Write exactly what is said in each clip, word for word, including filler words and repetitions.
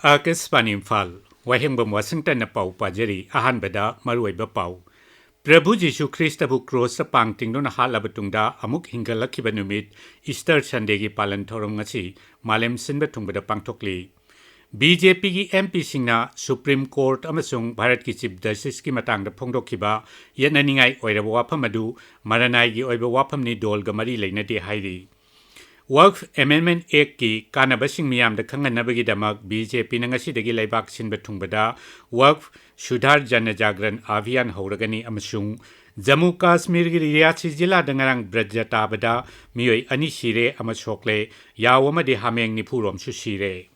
ꯑꯥꯀꯥꯁꯕꯥꯅꯤ ꯏꯝꯐꯥꯜ, ꯋꯥꯍꯦꯡꯕꯝ ꯋꯥꯁꯤꯡꯇꯟꯅ ꯄꯥꯎ ꯄꯥꯖꯔꯤ꯫ ꯑꯍꯥꯟꯕꯗ ꯃꯔꯨꯑꯣꯏꯕ ꯄꯥꯎ꯫ ꯄ꯭ꯔꯚꯨ ꯖꯤꯁꯨ ꯈ꯭ꯔꯤꯁꯇꯕꯨ ꯀ꯭ꯔꯣꯁꯇ ꯄꯥꯡ ꯇꯤꯡꯗꯨꯅ ꯍꯥꯠꯂꯕ ꯇꯨꯡꯗ ꯑꯃꯨꯛ ꯍꯤꯡꯒꯠꯂꯛꯈꯤꯕ ꯅꯨꯃꯤꯠ ꯏꯁꯇꯔ ꯁꯟꯗꯦꯒꯤ ꯄꯥꯂꯟ ꯊꯧꯔꯝ ꯉꯁꯤ ꯃꯥꯂꯦꯝ ꯁꯤꯟꯕ ꯊꯨꯡꯕꯗ ꯄꯥꯡꯊꯣꯛꯂꯤ꯫ ꯕꯤ ꯖꯦ ꯄꯤꯒꯤ ꯑꯦꯝ ꯄꯤꯁꯤꯡꯅ ꯁꯨꯄ꯭ꯔꯤꯝ ꯀꯣꯔꯠ ꯑꯃꯁꯨꯡ ꯚꯥꯔꯠꯀꯤ ꯆꯤꯐ ꯖꯁꯇꯤꯁꯀꯤ ꯃꯇꯥꯡꯗ ꯐꯣꯡꯗꯣꯛꯈꯤꯕ ꯌꯦꯠꯅꯅꯤꯡꯉꯥꯏ ꯑꯣꯏꯔꯕ ꯋꯥꯐꯝ ꯑꯗꯨ ꯃꯔꯅꯥꯏꯒꯤ ꯑꯣꯏꯕ ꯋꯥꯐꯝꯅꯤ, ꯗꯣꯜꯒ ꯃꯔꯤ ꯂꯩꯅꯗꯦ ꯍꯥꯏꯔꯤ꯫ ꯋꯛꯐ ꯑꯦꯃꯦꯟꯗꯃꯦꯟꯠ ꯑꯦꯛꯀꯤ ꯀꯥꯟꯅꯕꯁꯤꯡ ꯃꯤꯌꯥꯝꯗ ꯈꯪꯍꯟꯅꯕꯒꯤꯗꯃꯛ ꯕꯤ ꯖꯦ ꯄꯤꯅ ꯉꯁꯤꯗꯒꯤ ꯂꯩꯕꯥꯛ ꯁꯤꯟꯕ ꯊꯨꯡꯕꯗ ꯋꯛꯐ ꯁꯨꯙꯥꯔ ꯖꯅ ꯖꯥꯒ꯭ꯔꯟ ꯑꯚꯤꯌꯥꯟ ꯍꯧꯔꯒꯅꯤ ꯑꯃꯁꯨꯡ ꯖꯝꯃꯨ ꯀꯥꯁꯃꯤꯔꯒꯤ ꯔꯤꯌꯥꯁꯤ ꯖꯤꯂꯥꯗ ꯉꯔꯥꯡ ꯕ꯭ꯔꯖ ꯇꯥꯕꯗ ꯃꯤꯑꯣꯏ ꯑꯅꯤ ꯁꯤꯔꯦ ꯑꯃ ꯁꯣꯛꯂꯦ꯫ ꯌꯥꯎ ꯑꯃꯗꯤ ꯍꯥꯃꯦꯡ ꯅꯤꯐꯨ ꯔꯣꯝꯁꯨ ꯁꯤꯔꯦ꯫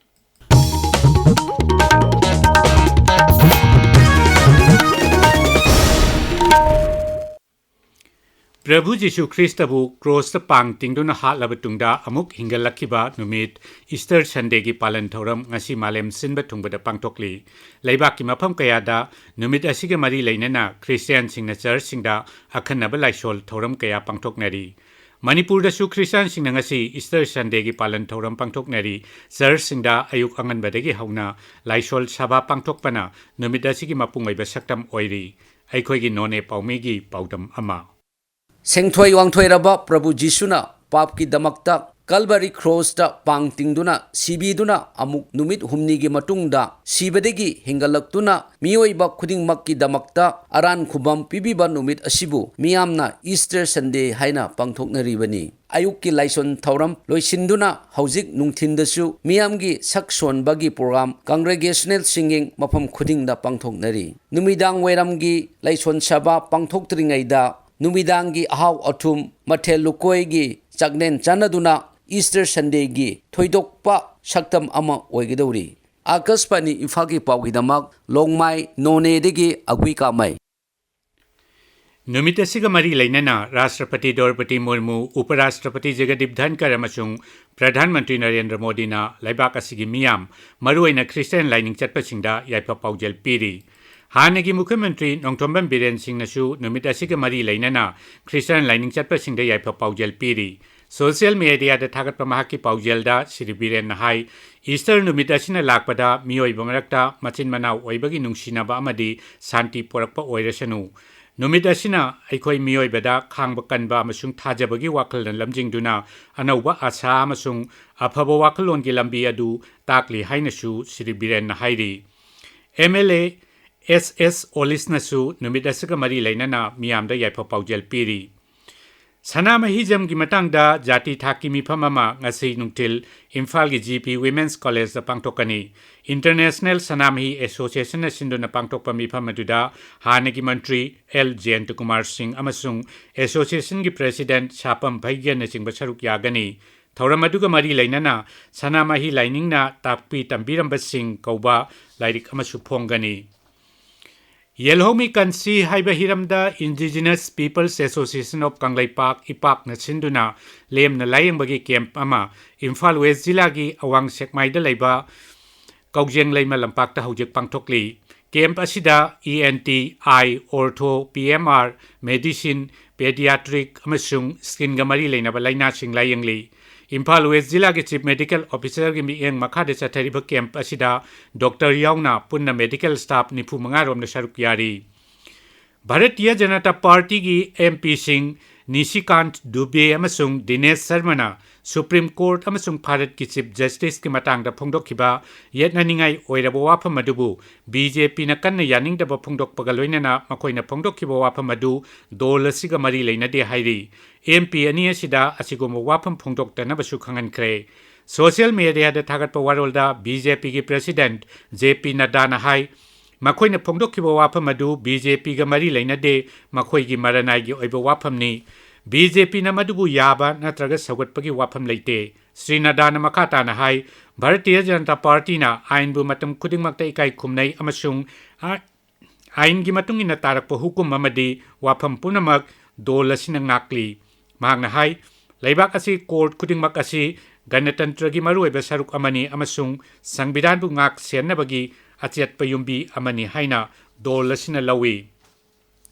ꯄ꯭ꯔꯚꯨ ꯖꯤꯁꯨ ꯈ꯭ꯔꯤꯁꯇꯕꯨ ꯀ꯭ꯔꯣꯁꯇ ꯄꯥꯡ ꯇꯤꯡꯗꯨꯅ ꯍꯥꯠꯂꯕ ꯇꯨꯡꯗ ꯑꯃꯨꯛ ꯍꯤꯡꯒꯠꯂꯛꯈꯤꯕ ꯅꯨꯃꯤꯠ ꯏꯁꯇꯔ ꯁꯟꯗꯦꯒꯤ ꯄꯥꯂꯟ ꯊꯧꯔꯝ ꯉꯁꯤ ꯃꯥꯂꯦꯝ ꯁꯤꯟꯕ ꯊꯨꯡꯕꯗ ꯄꯥꯡꯊꯣꯛꯂꯤ꯫ ꯂꯩꯕꯥꯛꯀꯤ ꯃꯐꯝ ꯀꯌꯥꯗ ꯅꯨꯃꯤꯠ ꯑꯁꯤꯒ ꯃꯔꯤ ꯂꯩꯅꯅ ꯈ꯭ꯔꯤꯁꯇꯤꯌꯥꯟꯁꯤꯡꯅ ꯆꯔꯆꯁꯤꯡꯗ ꯑꯈꯟꯅꯕ ꯂꯥꯏꯁꯣꯜ ꯊꯧꯔꯝ ꯀꯌꯥ ꯄꯥꯡꯊꯣꯛꯅꯔꯤ꯫ ꯃꯅꯤꯄꯨꯔꯗꯁꯨ ꯈ꯭ꯔꯤꯁꯇꯤꯌꯥꯟꯁꯤꯡꯅ ꯉꯁꯤ ꯏꯁꯇꯔ ꯁꯟꯗꯦꯒꯤ ꯄꯥꯂꯟ ꯊꯧꯔꯝ ꯄꯥꯡꯊꯣꯛꯅꯔꯤ꯫ ꯆꯔꯆꯁꯤꯡꯗ ꯑꯌꯨꯛ ꯑꯉꯟꯕꯗꯒꯤ ꯍꯧꯅ ꯂꯥꯏꯁꯣꯜ ꯁꯚꯥ ꯄꯥꯡꯊꯣꯛꯄꯅ ꯅꯨꯃꯤꯠ ꯑꯁꯤꯒꯤ ꯃꯄꯨꯡ ꯑꯣꯏꯕ ꯁꯛꯇꯝ ꯑꯣꯏꯔꯤ꯫ ꯑꯩꯈꯣꯏꯒꯤ ꯅꯣꯅꯦ ꯄꯥꯎꯃꯤꯒꯤ ꯄꯥꯎꯗꯝ ꯑꯃ꯫ ꯁꯦꯡꯊꯣꯏ ꯋꯥꯡꯊꯣꯏꯔꯕ ꯄ꯭ꯔꯚꯨ ꯖꯤꯁꯨꯅ ꯄꯥꯞꯀꯤꯗꯃꯛꯇ ꯀꯜꯚꯔꯤ ꯀ꯭ꯔꯣꯁꯇ ꯄꯥꯡ ꯇꯤꯡꯗꯨꯅ ꯁꯤꯕꯤꯗꯨꯅ ꯑꯃꯨꯛ ꯅꯨꯃꯤꯠ ꯍꯨꯝꯅꯤꯒꯤ ꯃꯇꯨꯡꯗ ꯁꯤꯕꯗꯒꯤ ꯍꯦꯟꯒꯠꯂꯛꯇꯨꯅ ꯃꯤꯑꯣꯏꯕ ꯈꯨꯗꯤꯡꯃꯛꯀꯤꯗꯃꯛꯇ ꯑꯔꯥꯟ ꯈꯨꯕꯝ ꯄꯤꯕꯤꯕ ꯅꯨꯃꯤꯠ ꯑꯁꯤꯕꯨ ꯃꯤꯌꯥꯝꯅ ꯏꯁꯇꯔ ꯁꯟꯗꯦ ꯍꯥꯏꯅ ꯄꯥꯡꯊꯣꯛꯅꯔꯤꯕꯅꯤ꯫ ꯑꯌꯨꯛꯀꯤ ꯂꯥꯏꯁꯣꯟ ꯊꯧꯔꯝ ꯂꯣꯏꯁꯤꯟꯗꯨꯅ ꯍꯧꯖꯤꯛ ꯅꯨꯡꯊꯤꯟꯗꯁꯨ ꯃꯤꯌꯥꯝꯒꯤ ꯁꯛ ꯁꯣꯟꯕꯒꯤ ꯄ꯭ꯔꯣꯒ꯭ꯔꯥꯝ congregational singing ꯃꯐꯝ ꯈꯨꯗꯤꯡꯗ ꯄꯥꯡꯊꯣꯛꯅꯔꯤ꯫ ꯅꯨꯃꯤꯗꯥꯡ ꯋꯥꯏꯔꯝꯒꯤ ꯂꯥꯏꯁꯣꯟ ꯁꯚꯥ ꯄꯥꯡꯊꯣꯛꯇ꯭ꯔꯤꯉꯩꯗ ꯅꯨꯃꯤꯗꯥꯡꯒꯤ ꯑꯍꯥꯎ ꯑꯊꯨꯝ, ꯃꯊꯦꯜ ꯂꯨꯀꯣꯏꯒꯤ ꯆꯥꯛꯂꯦꯟ ꯆꯥꯟꯅꯗꯨꯅ ꯏꯁꯇꯔ ꯁꯟꯗꯦꯒꯤ ꯊꯣꯏꯗꯣꯛꯄ ꯁꯛꯇꯝ ꯑꯃ ꯑꯣꯏꯒꯗꯧꯔꯤ꯫ ꯑꯥꯀꯥꯁꯕꯥꯅꯤ ꯏꯝꯐꯥꯜꯒꯤ ꯄꯥꯎꯒꯤꯗꯃꯛ ꯂꯣꯡꯃꯥꯏ ꯅꯣꯅꯦꯗꯒꯤ ꯑꯒꯨꯏ ꯀꯥꯃꯩ꯫ ꯅꯨꯃꯤꯠ ꯑꯁꯤꯒ ꯃꯔꯤ ꯂꯩꯅꯅ ꯔꯥꯁꯇ꯭ꯔꯄꯇꯤ ꯗ꯭ꯔꯧꯄꯗꯤ ꯃꯨꯔꯃꯨ, ꯎꯄꯔꯥꯁꯇ꯭ꯔꯄꯇꯤ ꯖꯒꯗꯤꯞ ꯙꯟꯀꯔ ꯑꯃꯁꯨꯡ ꯄ꯭ꯔꯙꯥꯟ ꯃꯟꯇ꯭ꯔꯤ ꯅꯔꯦꯟꯗ꯭ꯔ ꯃꯣꯗꯤꯅ ꯂꯩꯕꯥꯛ ꯑꯁꯤꯒꯤ ꯃꯤꯌꯥꯝ, ꯃꯔꯨꯑꯣꯏꯅ ꯈ꯭ꯔꯤꯁꯇꯤꯌꯥꯟ ꯂꯥꯏꯅꯤꯡ ꯆꯠꯄꯁꯤꯡꯗ ꯌꯥꯏꯐ ꯄꯥꯎꯖꯦꯜ ꯄꯤꯔꯤ꯫ ꯍꯥꯟꯅꯒꯤ ꯃꯨꯈ꯭ꯌ ꯃꯟꯇ꯭ꯔꯤ ꯅꯣꯡꯊꯣꯝꯕꯝ ꯕꯤꯔꯦꯟ ꯁꯤꯡꯅꯁꯨ ꯅꯨꯃꯤꯠ ꯑꯁꯤꯒ ꯃꯔꯤ ꯂꯩꯅꯅ ꯈ꯭ꯔꯤꯁꯇꯤꯌꯥꯟ ꯂꯥꯏꯅꯤꯡ ꯆꯠꯄꯁꯤꯡꯗ ꯌꯥꯏꯐ ꯄꯥꯎꯖꯦꯜ ꯄꯤꯔꯤ꯫ ꯁꯣꯁꯤꯌꯦꯜ ꯃꯦꯗꯤꯌꯥꯗ ꯊꯥꯒꯠꯄ ꯃꯍꯥꯛꯀꯤ ꯄꯥꯎꯖꯦꯜꯗ ꯁ꯭ꯔꯤ ꯕꯤꯔꯦꯟꯅ ꯍꯥꯏ, ꯏꯁꯇꯔ ꯅꯨꯃꯤꯠ ꯑꯁꯤꯅ ꯂꯥꯛꯄꯗ ꯃꯤꯑꯣꯏꯕ ꯃꯔꯛꯇ ꯃꯆꯤꯟ ꯃꯅꯥꯎ ꯑꯣꯏꯕꯒꯤ ꯅꯨꯡꯁꯤꯅꯕ ꯑꯃꯗꯤ ꯁꯥꯟꯇꯤ ꯄꯨꯔꯛꯄ ꯑꯣꯏꯔꯁꯅꯨ꯫ ꯅꯨꯃꯤꯠ ꯑꯁꯤꯅ ꯑꯩꯈꯣꯏ ꯃꯤꯑꯣꯏꯕꯗ ꯈꯥꯡꯕ ꯀꯟꯕ ꯑꯃꯁꯨꯡ ꯊꯥꯖꯕꯒꯤ ꯋꯥꯈꯜꯅ ꯂꯝꯖꯤꯡꯗꯨꯅ ꯑꯅꯧꯕ ꯑꯥꯁꯥ ꯑꯃꯁꯨꯡ ꯑꯐꯕ ꯋꯥꯈꯜꯂꯣꯟꯒꯤ ꯂꯝꯕꯤ ꯑꯗꯨ ꯇꯥꯛꯂꯤ ꯍꯥꯏꯅꯁꯨ ꯁ꯭ꯔꯤ ꯕꯤꯔꯦꯟꯅ ꯍꯥꯏꯔꯤ꯫ ꯑꯦꯝ ꯑꯦꯜ ꯑꯦ ꯑꯦꯁ ꯑꯦꯁ ꯑꯣꯂꯤꯁꯅꯁꯨ ꯅꯨꯃꯤꯠ ꯑꯁꯤꯒ ꯃꯔꯤ ꯂꯩꯅꯅ ꯃꯤꯌꯥꯝꯗ ꯌꯥꯏꯐ ꯄꯥꯎꯖꯦꯜ ꯄꯤꯔꯤ꯫ ꯁꯅꯥꯃꯍꯤꯖꯝꯒꯤ ꯃꯇꯥꯡꯗ ꯖꯥꯇꯤ ꯊꯥꯛꯀꯤ ꯃꯤꯐꯝ ꯑꯃ ꯉꯁꯤ ꯅꯨꯡꯊꯤꯜ ꯏꯝꯐꯥꯜꯒꯤ ꯖꯤ ꯄꯤ ꯋꯤꯃꯦꯟꯁ ꯀꯣꯂꯦꯖꯇ ꯄꯥꯡꯊꯣꯛꯀꯅꯤ꯫ ꯏꯟꯇꯔꯅꯦꯁꯅꯦꯜ ꯁꯅꯥꯃꯍꯤ ꯑꯦꯁꯣꯁꯤꯌꯦꯁꯟꯅ ꯁꯤꯟꯗꯨꯅ ꯄꯥꯡꯊꯣꯛꯄ ꯃꯤꯐꯝ ꯑꯗꯨꯗ ꯍꯥꯟꯅꯒꯤ ꯃꯟꯇ꯭ꯔꯤ ꯑꯦꯜ ꯖꯌꯟꯇꯀꯨꯃꯥꯔ ꯁꯤꯡ ꯑꯃꯁꯨꯡ ꯑꯦꯁꯣꯁꯤꯌꯦꯁꯟꯒꯤ ꯄ꯭ꯔꯦꯁꯤꯗꯦꯟꯠ ꯁꯥꯄꯝ ꯚꯩꯒ꯭ꯌꯅꯆꯤꯡꯕ ꯁꯔꯨꯛ ꯌꯥꯒꯅꯤ꯫ ꯊꯧꯔꯝ ꯑꯗꯨꯒ ꯃꯔꯤ ꯂꯩꯅꯅ ꯁꯅꯥꯃꯍꯤ ꯂꯥꯏꯅꯤꯡꯅ ꯇꯥꯛꯄꯤ ꯇꯝꯕꯤꯔꯝꯕꯁꯤꯡ ꯀꯧꯕ ꯂꯥꯏꯔꯤꯛ ꯑꯃꯁꯨ ꯐꯣꯡꯒꯅꯤ꯫ ꯌꯦꯜꯍꯧꯃꯤ ꯀꯟꯁꯤ ꯍꯥꯏꯕ ꯍꯤꯔꯝꯗ Indigenous Peoples Association of Kangleipak, ꯏꯄꯥꯛꯅ ꯁꯤꯟꯗꯨꯅ ꯂꯦꯝꯅ ꯂꯥꯌꯦꯡꯕꯒꯤ ꯀꯦꯝꯞ ꯑꯃ ꯏꯝꯐꯥꯜ ꯋꯦꯁ ꯖꯤꯂꯥꯒꯤ ꯑꯋꯥꯡ ꯁꯦꯛꯃꯥꯏꯗ ꯂꯩꯕ ꯀꯧꯖꯦꯡ ꯂꯩꯃ ꯂꯝꯄꯥꯛꯇ ꯍꯧꯖꯤꯛ ꯄꯥꯡꯊꯣꯛꯂꯤ꯫ ꯀꯦꯝꯞ ꯑꯁꯤꯗ ꯏ ꯑꯦꯟ ꯇꯤ, ꯑꯥꯏ, ortho, P M R, medicine, ꯄꯦꯗꯤꯌꯥꯇ꯭ꯔꯤꯛ ꯑꯃꯁꯨꯡ ꯁ꯭ꯀꯤꯟꯒ ꯃꯔꯤ ꯂꯩꯅꯕ ꯂꯥꯏꯅꯥꯁꯤꯡ ꯂꯥꯌꯦꯡꯂꯤ꯫ ꯏꯝꯐꯥꯜ ꯋꯦꯁ ꯖꯤꯂꯥꯒꯤ ꯆꯤꯐ ꯃꯦꯗꯤꯀꯦꯜ ꯑꯣꯐꯤꯁꯔꯒꯤ ꯃꯤꯠꯌꯦꯡ ꯃꯈꯥꯗ ꯆꯠꯊꯔꯤꯕ ꯀꯦꯝꯞ ꯑꯁꯤꯗ ꯗꯣꯛꯇꯔ ꯌꯥꯎꯅ ꯄꯨꯟꯅ ꯃꯦꯗꯤꯀꯦꯜ ꯁ꯭ꯇꯥꯐ ꯅꯤꯐꯨ ꯃꯉꯥ ꯔꯣꯝꯅ ꯁꯔꯨꯛ ꯌꯥꯔꯤ꯫ ꯚꯥꯔꯇꯤꯌ ꯖꯅꯇꯥ ꯄꯥꯔꯇꯤꯒꯤ ꯑꯦꯝ ꯄꯤꯁꯤꯡ ꯅꯤꯁꯤꯀꯥꯟꯠ ꯗꯨꯕꯦ ꯑꯃꯁꯨꯡ ꯗꯤꯅꯦꯁ ꯁꯔꯃꯅ ꯁꯨꯄ꯭ꯔꯤꯝ ꯀꯣꯔꯠ ꯑꯃꯁꯨꯡ ꯚꯥꯔꯠꯀꯤ ꯆꯤꯐ ꯖꯁꯇꯤꯁꯀꯤ ꯃꯇꯥꯡꯗ ꯐꯣꯡꯗꯣꯛꯈꯤꯕ ꯌꯦꯠꯅꯅꯤꯡꯉꯥꯏ ꯑꯣꯏꯔꯕ ꯋꯥꯐꯝ ꯑꯗꯨꯕꯨ ꯕꯤ ꯖꯦ ꯄꯤꯅ ꯀꯟꯅ ꯌꯥꯅꯤꯡꯗꯕ ꯐꯣꯡꯗꯣꯛꯄꯒ ꯂꯣꯏꯅꯅ ꯃꯈꯣꯏꯅ ꯐꯣꯡꯗꯣꯛꯈꯤꯕ ꯋꯥꯐꯝ ꯑꯗꯨ ꯗꯣꯜ ꯑꯁꯤꯒ ꯃꯔꯤ ꯂꯩꯅꯗꯦ ꯍꯥꯏꯔꯤ꯫ ꯑꯦꯝ ꯄꯤ ꯑꯅꯤ ꯑꯁꯤꯗ ꯑꯁꯤꯒꯨꯝꯕ ꯋꯥꯐꯝ ꯐꯣꯡꯗꯣꯛꯇꯅꯕꯁꯨ ꯈꯪꯍꯟꯈ꯭ꯔꯦ꯫ ꯁꯣꯁꯤꯌꯦꯜ ꯃꯦꯗꯤꯌꯥꯗ ꯊꯥꯒꯠꯄ ꯋꯥꯔꯣꯜꯗ ꯕꯤ ꯖꯦ ꯄꯤꯒꯤ ꯄ꯭ꯔꯦꯁꯤꯗꯦꯟꯠ ꯖꯦ ꯄꯤ ꯅꯗ꯭ꯗꯥꯅ ꯍꯥꯏ, ꯃꯈꯣꯏꯅ ꯐꯣꯡꯗꯣꯛꯈꯤꯕ ꯋꯥꯐꯝ ꯑꯗꯨ ꯕꯤ ꯖꯦ ꯄꯤꯒ ꯃꯔꯤ ꯂꯩꯅꯗꯦ, ꯃꯈꯣꯏꯒꯤ ꯃꯔꯅꯥꯏꯒꯤ ꯑꯣꯏꯕ ꯋꯥꯐꯝꯅꯤ꯫ ꯕꯤ ꯖꯦ ꯄꯤꯅ ꯃꯗꯨꯕꯨ ꯌꯥꯕ ꯅꯠꯇ꯭ꯔꯒ ꯁꯧꯒꯠꯄꯒꯤ ꯋꯥꯐꯝ ꯂꯩꯇꯦ꯫ ꯁ꯭ꯔꯤ ꯅꯗ꯭ꯗꯥꯅ ꯃꯈꯥ ꯇꯥꯅ ꯍꯥꯏ, ꯚꯥꯔꯇꯤꯌ ꯖꯅꯇꯥ ꯄꯥꯔꯇꯤꯅ ꯑꯥꯏꯟꯕꯨ ꯃꯇꯝ ꯈꯨꯗꯤꯡꯃꯛꯇ ꯏꯀꯥꯏ ꯈꯨꯝꯅꯩ ꯑꯃꯁꯨꯡ ꯑ-, ꯑꯥꯏꯟꯒꯤ ꯃꯇꯨꯡ ꯏꯟꯅ ꯇꯥꯔꯛꯄ ꯍꯨꯀꯨꯝ ꯑꯃꯗꯤ ꯋꯥꯐꯝ ꯄꯨꯝꯅꯃꯛ ꯗꯣꯜ ꯑꯁꯤꯅ ꯉꯥꯛꯂꯤ꯫ ꯃꯍꯥꯛꯅ ꯍꯥꯏ, ꯂꯩꯕꯥꯛ ꯑꯁꯤ ꯀꯣꯔꯠ ꯈꯨꯗꯤꯡꯃꯛ ꯑꯁꯤ ꯒꯅꯇꯟꯇ꯭ꯔꯒꯤ ꯃꯔꯨꯑꯣꯏꯕ ꯁꯔꯨꯛ ꯑꯃꯅꯤ ꯑꯃꯁꯨꯡ ꯁꯪꯕꯤꯙꯥꯟꯕꯨ ꯉꯥꯛ ꯁꯦꯟꯅꯕꯒꯤ ꯑꯆꯦꯠꯄ ꯌꯨꯝꯕꯤ ꯑꯃꯅꯤ ꯍꯥꯏꯅ ꯗꯣꯜ ꯑꯁꯤꯅ ꯂꯧꯏ꯫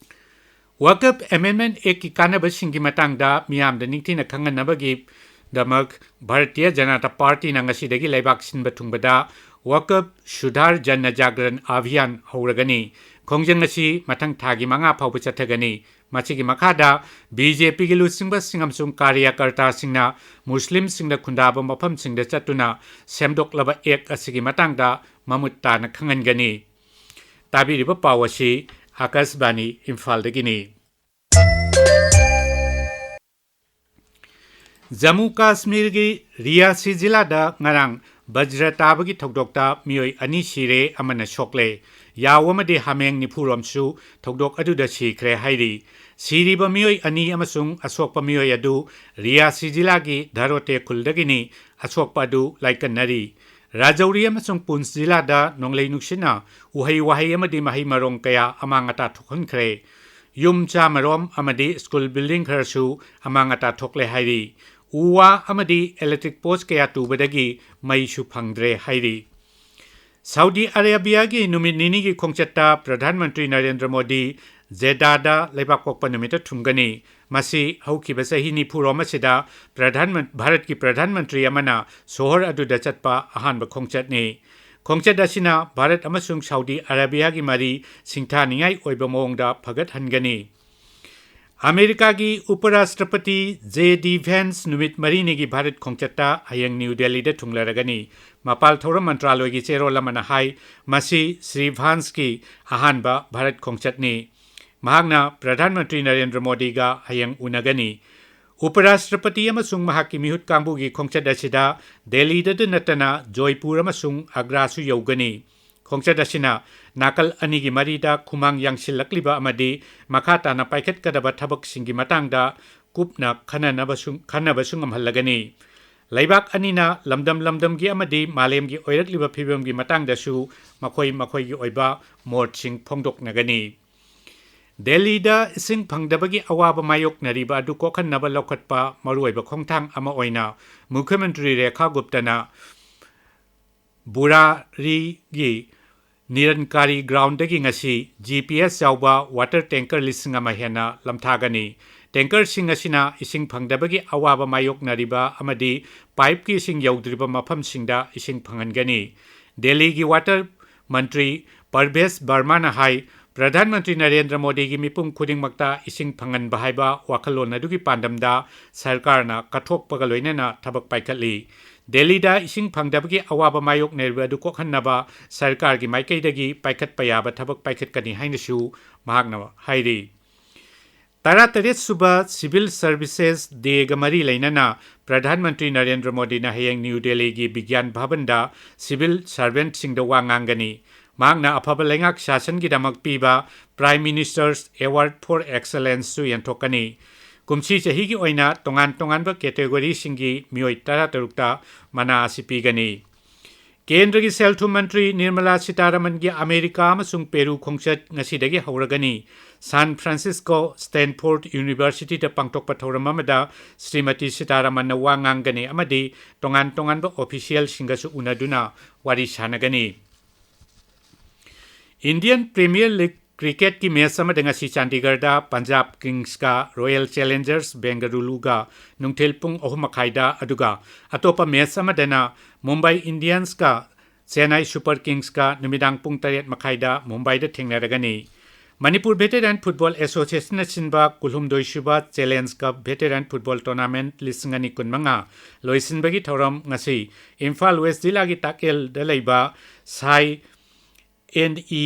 ꯋꯥꯀꯐ ꯑꯦꯃꯦꯟꯗꯃꯦꯟꯠ ꯑꯦꯛꯀꯤ ꯀꯥꯟꯅꯕꯁꯤꯡꯒꯤ ꯃꯇꯥꯡꯗ ꯃꯤꯌꯥꯝꯗ ꯅꯤꯡꯊꯤꯅ ꯈꯪꯍꯟꯅꯕꯒꯤ ꯗꯃꯛ ꯚꯥꯔꯇꯤꯌ ꯖꯅꯇꯥ ꯄꯥꯔꯇꯤꯅ ꯉꯁꯤꯗꯒꯤ ꯂꯩꯕꯥꯛ ꯁꯤꯟꯕ ꯊꯨꯡꯕꯗ ꯋꯀꯐ ꯁꯨꯙꯥꯔ ꯖꯟ ꯖꯥꯒ꯭ꯔꯟ ꯑꯚꯤꯌꯥꯟ ꯍꯧꯔꯒꯅꯤ꯫ ꯈꯣꯡꯖꯪ ꯑꯁꯤ ꯃꯊꯪ ꯊꯥꯒꯤ ꯃꯉꯥ ꯐꯥꯎꯕ ꯆꯠꯊꯒꯅꯤ꯫ ꯃꯁꯤꯒꯤ ꯃꯈꯥꯗ ꯕꯤ ꯖꯦ ꯄꯤꯒꯤ ꯂꯨꯆꯤꯡꯕꯁꯤꯡ ꯑꯃꯁꯨꯡ ꯀꯥꯔꯌꯀꯔꯇꯥꯁꯤꯡꯅ ꯃꯨꯁꯂꯤꯝꯁꯤꯡꯅ ꯈꯨꯟꯗꯥꯕ ꯃꯐꯝꯁꯤꯡꯗ ꯆꯠꯇꯨꯅ ꯁꯦꯝꯗꯣꯛꯂꯕ ꯑꯦꯛ ꯑꯁꯤꯒꯤ ꯃꯇꯥꯡꯗ ꯃꯃꯨꯠ ꯇꯥꯅ ꯈꯪꯍꯟꯒꯅꯤ꯫ ꯇꯥꯕꯤꯔꯤꯕ ꯄꯥꯎ ꯑꯁꯤ ꯑꯥꯀꯥꯁꯕꯥꯅꯤ ꯏꯝꯐꯥꯜꯗꯒꯤꯅꯤ꯫ ꯖꯝꯃꯨ ꯀꯥꯁꯃꯤꯔꯒꯤ ꯔꯤꯌꯥꯁꯤ ꯖꯤꯂꯥꯗ ꯉꯔꯥꯡ ꯕꯖ꯭ꯔ ꯇꯥꯕꯒꯤ ꯊꯧꯗꯣꯛꯇ ꯃꯤꯑꯣꯏ ꯑꯅꯤ ꯁꯤꯔꯦ, ꯑꯃꯅ ꯁꯣꯛꯂꯦ꯫ ꯌꯥꯎ ꯑꯃꯗꯤ ꯍꯥꯃꯦꯡ ꯅꯤꯐꯨꯔꯣꯝꯁꯨ ꯊꯧꯗꯣꯛ ꯑꯗꯨꯗ ꯁꯤꯈ꯭ꯔꯦ ꯍꯥꯏꯔꯤ꯫ ꯁꯤꯔꯤꯕ ꯃꯤꯑꯣꯏ ꯑꯅꯤ ꯑꯃꯁꯨꯡ ꯑꯁꯣꯛꯄ ꯃꯤꯑꯣꯏ ꯑꯗꯨ ꯔꯤꯌꯥꯁꯤ ꯖꯤꯂꯥꯒꯤ ꯙꯔꯣꯇꯦ ꯈꯨꯜꯗꯒꯤꯅꯤ꯫ ꯑꯁꯣꯛꯄ ꯑꯗꯨ ꯂꯥꯏꯀꯠꯅꯔꯤ꯫ ꯔꯥꯖꯧꯔꯤ ꯑꯃꯁꯨꯡ ꯄꯨꯟꯁ ꯖꯤꯂꯥꯗ ꯅꯣꯡꯂꯩ ꯅꯨꯡꯁꯤꯠꯅ ꯎꯍꯩ ꯋꯥꯍꯩ ꯑꯃꯗꯤ ꯃꯍꯩ ꯃꯔꯣꯡ ꯀꯌꯥ ꯑꯃꯥꯡ ꯑꯇꯥ ꯊꯣꯛꯍꯟꯈ꯭ꯔꯦ꯫ ꯌꯨꯝ ꯆꯥꯃꯔꯣꯝ ꯑꯃꯗꯤ ꯁ꯭ꯀꯨꯜ ꯕꯤꯜꯗꯤꯡ ꯈꯔꯁꯨ ꯑꯃꯥꯡ ꯑꯇꯥ ꯊꯣꯛꯂꯦ ꯍꯥꯏꯔꯤ꯫ ꯎ ꯋꯥ ꯑꯃꯗꯤ ꯏꯂꯦꯛꯇ꯭ꯔꯤꯛ ꯄꯣꯁ ꯀꯌꯥ ꯇꯨꯕꯗꯒꯤ ꯃꯩꯁꯨ ꯐꯪꯗ꯭ꯔꯦ ꯍꯥꯏꯔꯤ꯫ ꯁꯥꯎꯗꯤ ꯑꯔꯦꯕꯤꯌꯥꯒꯤ ꯅꯨꯃꯤꯠ ꯅꯤꯅꯤꯒꯤ ꯈꯣꯡꯆꯠꯇ ꯄ꯭ꯔꯙꯥꯟ ꯃꯟꯇ꯭ꯔꯤ ꯅꯔꯦꯟꯗ꯭ꯔ ꯃꯣꯗꯤ ꯖꯦꯗꯥꯗ ꯂꯩꯕꯥꯛꯄꯣꯛꯄ ꯅꯨꯃꯤꯠꯇ ꯊꯨꯡꯒꯅꯤ꯫ ꯃꯁꯤ ꯍꯧꯈꯤꯕ ꯆꯍꯤ ꯅꯤꯐꯨꯔꯣꯝ ꯑꯁꯤꯗ ꯄ꯭ꯔꯙꯥꯟ ꯃꯟ-, ꯚꯥꯔꯠꯀꯤ ꯄ꯭ꯔꯙꯥꯟ ꯃꯟꯇ꯭ꯔꯤ ꯑꯃꯅ ꯁꯣꯍꯔ ꯑꯗꯨꯗ ꯆꯠꯄ ꯑꯍꯥꯟꯕ ꯈꯣꯡꯆꯠꯅꯤ꯫ ꯈꯣꯡꯆꯠ ꯑꯁꯤꯅ ꯚꯥꯔꯠ ꯑꯃꯁꯨꯡ ꯁꯥꯎꯗꯤ ꯑꯔꯥꯕꯤꯌꯥꯒꯤ ꯃꯔꯤ ꯁꯤꯡꯊꯥꯅꯤꯡꯉꯥꯏ ꯑꯣꯏꯕ ꯃꯑꯣꯡꯗ ꯐꯒꯠꯍꯟꯒꯅꯤ꯫ ꯑꯃꯦꯔꯤꯀꯥꯒꯤ ꯎꯄꯔꯥꯁꯇ꯭ꯔꯄꯇꯤ ꯖꯦ ꯗꯤ ꯚꯦꯟꯁ ꯅꯨꯃꯤꯠ ꯃꯔꯤꯅꯤꯒꯤ ꯚꯥꯔꯠ ꯈꯣꯡꯆꯠꯇ ꯍꯌꯦꯡ ꯅ꯭ꯌꯨ ꯗꯦꯜꯂꯤꯗ ꯊꯨꯡꯂꯔꯒꯅꯤ꯫ ꯃꯄꯥꯜ ꯊꯧꯔꯝ ꯃꯟꯇ꯭ꯔꯥꯂꯣꯏꯒꯤ ꯆꯦꯔꯣꯜ ꯑꯃꯅ ꯍꯥꯏ, ꯃꯁꯤ ꯁ꯭ꯔꯤ ꯚꯥꯟꯁꯀꯤ ꯑꯍꯥꯟꯕ ꯚꯥꯔꯠ ꯈꯣꯡꯆꯠꯅꯤ꯫ ꯃꯍꯥꯛꯅ ꯄ꯭ꯔꯙꯥꯟ ꯃꯟꯇ꯭ꯔꯤ ꯅꯔꯦꯟꯗ꯭ꯔ ꯃꯣꯗꯤꯒ ꯍꯌꯦꯡ ꯎꯅꯒꯅꯤ꯫ ꯎꯄꯔꯥꯁꯇ꯭ꯔꯄꯇꯤ ꯑꯃꯁꯨꯡ ꯃꯍꯥꯛꯀꯤ ꯃꯤꯍꯨꯠ ꯀꯥꯡꯕꯨꯒꯤ ꯈꯣꯡꯆꯠ ꯑꯁꯤꯗ ꯗꯦꯜꯂꯤꯗꯇ ꯅꯠꯇꯅ ꯖꯣꯏꯄꯨꯔ ꯑꯃꯁꯨꯡ ꯑꯒ꯭ꯔꯥꯁꯨ ꯌꯧꯒꯅꯤ꯫ ꯈꯣꯡꯆꯠ ꯑꯁꯤꯅ ꯅꯥꯀꯜ ꯑꯅꯤꯒꯤ ꯃꯔꯤꯗ ꯈꯨꯃꯥꯡ ꯌꯥꯡꯁꯤꯜꯂꯛꯂꯤꯕ ꯑꯃꯗꯤ ꯃꯈꯥ ꯇꯥꯅ ꯄꯥꯏꯈꯠꯀꯗꯕ ꯊꯕꯛꯁꯤꯡꯒꯤ ꯃꯇꯥꯡꯗ ꯀꯨꯞꯅ ꯈꯟꯅꯅꯕꯁꯨ, ꯈꯟꯅꯕꯁꯨ ꯉꯝꯍꯜꯂꯒꯅꯤ꯫ ꯂꯩꯕꯥꯛ ꯑꯅꯤꯅ ꯂꯝꯗꯝ ꯂꯝꯗꯝꯒꯤ ꯑꯃꯗꯤ ꯃꯥꯂꯦꯝꯒꯤ ꯑꯣꯏꯔꯛꯂꯤꯕ ꯐꯤꯕꯝꯒꯤ ꯃꯇꯥꯡꯗꯁꯨ ꯃꯈꯣꯏ ꯃꯈꯣꯏꯒꯤ ꯑꯣꯏꯕ ꯃꯣꯠꯁꯤꯡ ꯐꯣꯡꯗꯣꯛꯅꯒꯅꯤ꯫ ꯗꯦꯜꯂꯤꯗ ꯏꯁꯤꯡ ꯐꯪꯗꯕꯒꯤ ꯑꯋꯥꯕ ꯃꯥꯌꯣꯛꯅꯔꯤꯕ ꯑꯗꯨ ꯀꯣꯛꯍꯟꯅꯕ ꯂꯧꯈꯠꯄ ꯃꯔꯨꯑꯣꯏꯕ ꯈꯣꯡꯊꯥꯡ ꯑꯃ ꯑꯣꯏꯅ ꯃꯨꯈ꯭ꯌ ꯃꯟꯇ꯭ꯔꯤ ꯔꯦꯈꯥ ꯒꯨꯞꯇꯅ ꯕꯨꯔꯥꯔꯤꯒꯤ ꯅꯤꯔꯟꯀꯥꯔꯤ ꯒ꯭ꯔꯥꯎꯟꯗꯒꯤ ꯉꯁꯤ ꯖꯤ ꯄꯤ ꯑꯦꯁ ꯌꯥꯎꯕ ꯋꯥꯇꯔ ꯇꯦꯡꯀꯔ ꯂꯤꯁꯤꯡ ꯑꯃ ꯍꯦꯟꯅ ꯂꯝꯊꯥꯒꯅꯤ꯫ ꯇꯦꯡꯀꯔꯁꯤꯡ ꯑꯁꯤꯅ ꯏꯁꯤꯡ ꯐꯪꯗꯕꯒꯤ ꯑꯋꯥꯕ ꯃꯥꯌꯣꯛꯅꯔꯤꯕ ꯑꯃꯗꯤ ꯄꯥꯏꯞꯀꯤ ꯏꯁꯤꯡ ꯌꯧꯗ꯭ꯔꯤꯕ ꯃꯐꯝꯁꯤꯡꯗ ꯏꯁꯤꯡ ꯐꯪꯍꯟꯒꯅꯤ꯫ ꯗꯦꯜꯂꯤꯒꯤ ꯋꯥꯇꯔ ꯃꯟꯇ꯭ꯔꯤ ꯄꯔꯚꯦꯁ ꯕꯔꯃꯥꯅ ꯍꯥꯏ, ꯄ꯭ꯔꯙꯥꯟ ꯃꯟꯇ꯭ꯔꯤ ꯅꯔꯦꯟꯗ꯭ꯔ ꯃꯣꯗꯤꯒꯤ ꯃꯤꯄꯨꯝ ꯈꯨꯗꯤꯡꯃꯛꯇ ꯏꯁꯤꯡ ꯐꯪꯍꯟꯕ ꯍꯥꯏꯕ ꯋꯥꯈꯜꯂꯣꯟ ꯑꯗꯨꯒꯤ ꯄꯥꯟꯗꯝꯗ ꯁꯔꯀꯥꯔꯅ ꯀꯠꯊꯣꯛꯄꯒ ꯂꯣꯏꯅꯅ ꯊꯕꯛ ꯄꯥꯏꯈꯠꯂꯤ꯫ ꯗꯦꯜꯂꯤꯗ ꯏꯁꯤꯡ ꯐꯪꯗꯕꯒꯤ ꯑꯋꯥꯕ ꯃꯥꯌꯣꯛꯅꯔꯤꯕ ꯑꯗꯨ ꯀꯣꯛꯍꯟꯅꯕ ꯁꯔꯀꯥꯔꯒꯤ ꯃꯥꯏꯀꯩꯗꯒꯤ ꯄꯥꯏꯈꯠꯄ ꯌꯥꯕ ꯊꯕꯛ ꯄꯥꯏꯈꯠꯀꯅꯤ ꯍꯥꯏꯅꯁꯨ ꯃꯍꯥꯛꯅ ꯍꯥꯏꯔꯤ꯫ ꯇꯔꯥꯇꯔꯦꯠ ꯁꯨꯕ ꯁꯤꯚꯤꯜ ꯁꯔꯚꯤꯁꯦꯁ ꯗꯦꯒ ꯃꯔꯤ ꯂꯩꯅꯅ ꯄ꯭ꯔꯙꯥꯟ ꯃꯟꯇ꯭ꯔꯤ ꯅꯔꯦꯟꯗ꯭ꯔ ꯃꯣꯗꯤꯅ ꯍꯌꯦꯡ ꯅ꯭ꯌꯨ ꯗꯦꯜꯂꯤꯒꯤ ꯕꯤꯒ꯭ꯌꯥꯟ ꯚꯕꯟꯗ ꯁꯤꯚꯤꯜ ꯁꯔꯚꯦꯟꯠꯁꯤꯡꯗ ꯋꯥ ꯉꯥꯡꯒꯅꯤ꯫ ꯃꯍꯥꯛꯅ ꯑꯐꯕ ꯂꯩꯉꯥꯛ ꯁꯥꯁꯟꯒꯤꯗꯃꯛ ꯄꯤꯕ Prime Minister's Award for Excellenceꯁꯨ ꯌꯦꯟꯊꯣꯛꯀꯅꯤ꯫ ꯀꯨꯝꯁꯤ ꯆꯍꯤꯒꯤ ꯑꯣꯏꯅ ꯇꯣꯉꯥꯟ ꯇꯣꯉꯥꯟꯕ ꯀꯦꯇꯦꯒꯣꯔꯤꯁꯤꯡꯒꯤ ꯃꯤꯑꯣꯏ ꯇꯔꯥꯇꯔꯨꯛꯇ ꯃꯅꯥ ꯑꯁꯤ ꯄꯤꯒꯅꯤ꯫ ꯀꯦꯟꯗ꯭ꯔꯒꯤ ꯁꯦꯜ ꯊꯨꯝ ꯃꯟꯇ꯭ꯔꯤ ꯅꯤꯔꯃꯂꯥ ꯁꯤꯇꯥꯔꯥꯃꯟꯒꯤ ꯑꯃꯦꯔꯤꯀꯥ ꯑꯃꯁꯨꯡ ꯄꯦꯔꯨ ꯈꯣꯡꯆꯠ ꯉꯁꯤꯗꯒꯤ ꯍꯧꯔꯒꯅꯤ꯫ ꯁꯥꯟ ꯐ꯭ꯔꯥꯟꯁꯤꯁꯀꯣ ꯁ꯭ꯇꯦꯟꯐꯣꯔꯗ ꯌꯨꯅꯤꯚꯔꯁꯤꯇꯤꯗ ꯄꯥꯡꯊꯣꯛꯄ ꯊꯧꯔꯝ ꯑꯃꯗ ꯁ꯭ꯔꯤꯃꯇꯤ ꯁꯤꯇꯥꯔꯥꯃꯟꯅ ꯋꯥ ꯉꯥꯡꯒꯅꯤ ꯑꯃꯗꯤ ꯇꯣꯉꯥꯟ ꯇꯣꯉꯥꯟꯕ ꯑꯣꯐꯤꯁꯤꯌꯦꯜꯁꯤꯡꯒꯁꯨ ꯎꯅꯗꯨꯅ ꯋꯥꯔꯤ ꯁꯥꯟꯅꯒꯅꯤ꯫ ꯏꯟꯗꯤꯌꯟ ꯄ꯭ꯔꯤꯃꯤꯌꯔ ꯂꯤꯒ ꯀ꯭ꯔꯤꯀꯦꯠꯀꯤ ꯃꯦꯆ ꯑꯃꯗ ꯉꯁꯤ ꯆꯥꯟꯗꯤꯒꯔꯗ ꯄꯟꯖꯥꯕ ꯀꯤꯡꯁꯀ ꯔꯣꯌꯦꯜ ꯆꯦꯂꯦꯟꯖꯔꯁ ꯕꯦꯡꯒꯂꯨꯔꯨꯒ ꯅꯨꯡꯊꯤꯜ ꯄꯨꯡ ꯑꯍꯨꯝ ꯃꯈꯥꯏꯗ, ꯑꯗꯨꯒ ꯑꯇꯣꯞꯄ ꯃꯦꯆ ꯑꯃꯗꯅ ꯃꯨꯝꯕꯥꯏ ꯏꯟꯗꯤꯌꯟꯁꯀ ꯆꯦꯟꯅꯥꯏ ꯁꯨꯄꯔ ꯀꯤꯡꯁꯀ ꯅꯨꯃꯤꯗꯥꯡ ꯄꯨꯡ ꯇꯔꯦꯠ ꯃꯈꯥꯏꯗ ꯃꯨꯝꯕꯥꯏꯗ ꯊꯦꯡꯅꯔꯒꯅꯤ꯫ ꯃꯅꯤꯄꯨꯔ ꯚꯦꯇꯦꯔꯥꯟ ꯐꯨꯠꯕꯣꯜ ꯑꯦꯁꯣꯁꯤꯌꯦꯁꯟꯅ ꯁꯤꯟꯕ ꯀꯨꯟꯍꯨꯝꯗꯣꯏ ꯁꯨꯕ ꯆꯦꯂꯦꯟꯖ ꯀꯞ ꯚꯦꯇꯦꯔꯥꯟ ꯐꯨꯠꯕꯣꯜ ꯇꯣꯔꯅꯥꯃꯦꯟꯠ ꯂꯤꯁꯤꯡ ꯑꯅꯤ ꯀꯨꯟꯃꯉꯥ ꯂꯣꯏꯁꯤꯟꯕꯒꯤ ꯊꯧꯔꯝ ꯉꯁꯤ ꯏꯝꯐꯥꯜ ꯋꯦꯁ ꯖꯤꯂꯥꯒꯤ ꯇꯥꯛꯀꯦꯜꯗ ꯂꯩꯕ ꯁꯥꯏ ꯑꯦꯟ ꯏ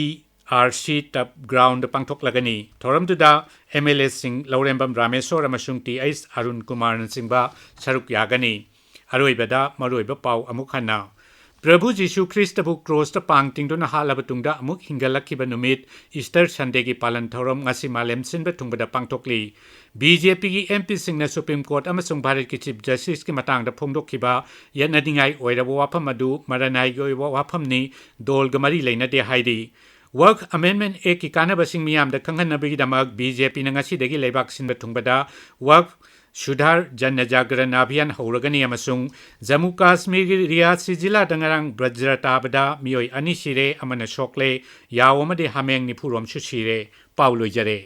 ꯑꯥꯔ ꯁꯤ ꯇꯞ ꯒ꯭ꯔꯥꯎꯟꯗ ꯄꯥꯡꯊꯣꯛꯂꯒꯅꯤ꯫ ꯊꯧꯔꯝꯗꯨꯗ ꯑꯦꯝ ꯑꯦꯜ ꯑꯦꯁꯤꯡ ꯂꯧꯔꯦꯝꯕꯝ ꯔꯥꯃꯦꯁꯣꯔ ꯑꯃꯁꯨꯡ ꯇꯤ ꯑꯩꯆ ꯑꯔꯨꯟ ꯀꯨꯃꯥꯔꯅꯆꯤꯡꯕ ꯁꯔꯨꯛ ꯌꯥꯒꯅꯤ꯫ ꯑꯔꯣꯏꯕꯗ ꯃꯔꯨꯑꯣꯏꯕ ꯄꯥꯎ ꯑꯃꯨꯛ ꯍꯟꯅ꯫ ꯄ꯭ꯔꯚꯨ ꯖꯤꯁꯨ ꯈ꯭ꯔꯤꯁꯇꯕꯨ ꯀ꯭ꯔꯣꯁꯇ ꯄꯥꯡ ꯇꯤꯡꯗꯨꯅ ꯍꯥꯠꯂꯕ ꯇꯨꯡꯗ ꯑꯃꯨꯛ ꯍꯤꯡꯒꯠꯂꯛꯈꯤꯕ ꯅꯨꯃꯤꯠ ꯏꯁꯇꯔ ꯁꯟꯗꯦꯒꯤ ꯄꯥꯂꯟ ꯊꯧꯔꯝ ꯉꯁꯤ ꯃꯥꯂꯦꯝ ꯁꯤꯟꯕ ꯊꯨꯡꯕꯗ ꯄꯥꯡꯊꯣꯛꯂꯤ꯫ ꯕꯤ ꯖꯦ ꯄꯤꯒꯤ ꯑꯦꯝ ꯄꯤꯁꯤꯡꯅ ꯁꯨꯄ꯭ꯔꯤꯝ ꯀꯣꯔꯠ ꯑꯃꯁꯨꯡ ꯚꯥꯔꯠꯀꯤ ꯆꯤꯐ ꯖꯁꯇꯤꯁꯀꯤ ꯃꯇꯥꯡꯗ ꯐꯣꯡꯗꯣꯛꯈꯤꯕ ꯌꯦꯠꯅꯅꯤꯡꯉꯥꯏ ꯑꯣꯏꯔꯕ ꯋꯥꯐꯝ ꯑꯗꯨ ꯃꯔꯅꯥꯏꯒꯤ ꯑꯣꯏꯕ ꯋꯥꯐꯝꯅꯤ, ꯗꯣꯜꯒ ꯃꯔꯤ ꯂꯩꯅꯗꯦ ꯍꯥꯏꯔꯤ꯫ ꯋꯛꯐ ꯑꯃꯦꯟꯗꯃꯦꯟꯠ ꯑꯦꯛꯀꯤ ꯀꯥꯟꯅꯕꯁꯤꯡ ꯃꯤꯌꯥꯝꯗ ꯈꯪꯍꯟꯅꯕꯒꯤꯗꯃꯛ ꯕꯤ ꯖꯦ ꯄꯤꯅ ꯉꯁꯤꯗꯒꯤ ꯂꯩꯕꯥꯛ ꯁꯤꯟꯕ ꯊꯨꯡꯕꯗ ꯋꯛꯐ ꯁꯨꯙꯥꯔ ꯖꯟ ꯖꯥꯒ꯭ꯔꯟ ꯑꯚꯤꯌꯥꯟ ꯍꯧꯔꯒꯅꯤ ꯑꯃꯁꯨꯡ ꯖꯝꯃꯨ ꯀꯥꯁꯃꯤꯔꯒꯤ ꯔꯤꯌꯥꯁꯤ ꯖꯤꯂꯥꯗ ꯉꯔꯥꯡ ꯕꯖ꯭ꯔ ꯇꯥꯕꯗ ꯃꯤꯑꯣꯏ ꯑꯅꯤ ꯁꯤꯔꯦ, ꯑꯃꯅ ꯁꯣꯛꯂꯦ, ꯌꯥꯎ ꯑꯃꯗꯤ ꯍꯥꯃꯦꯡ ꯅꯤꯐꯨꯔꯣꯝꯁꯨ ꯁꯤꯔꯦ꯫ ꯄꯥꯎ ꯂꯣꯏꯖꯔꯦ꯫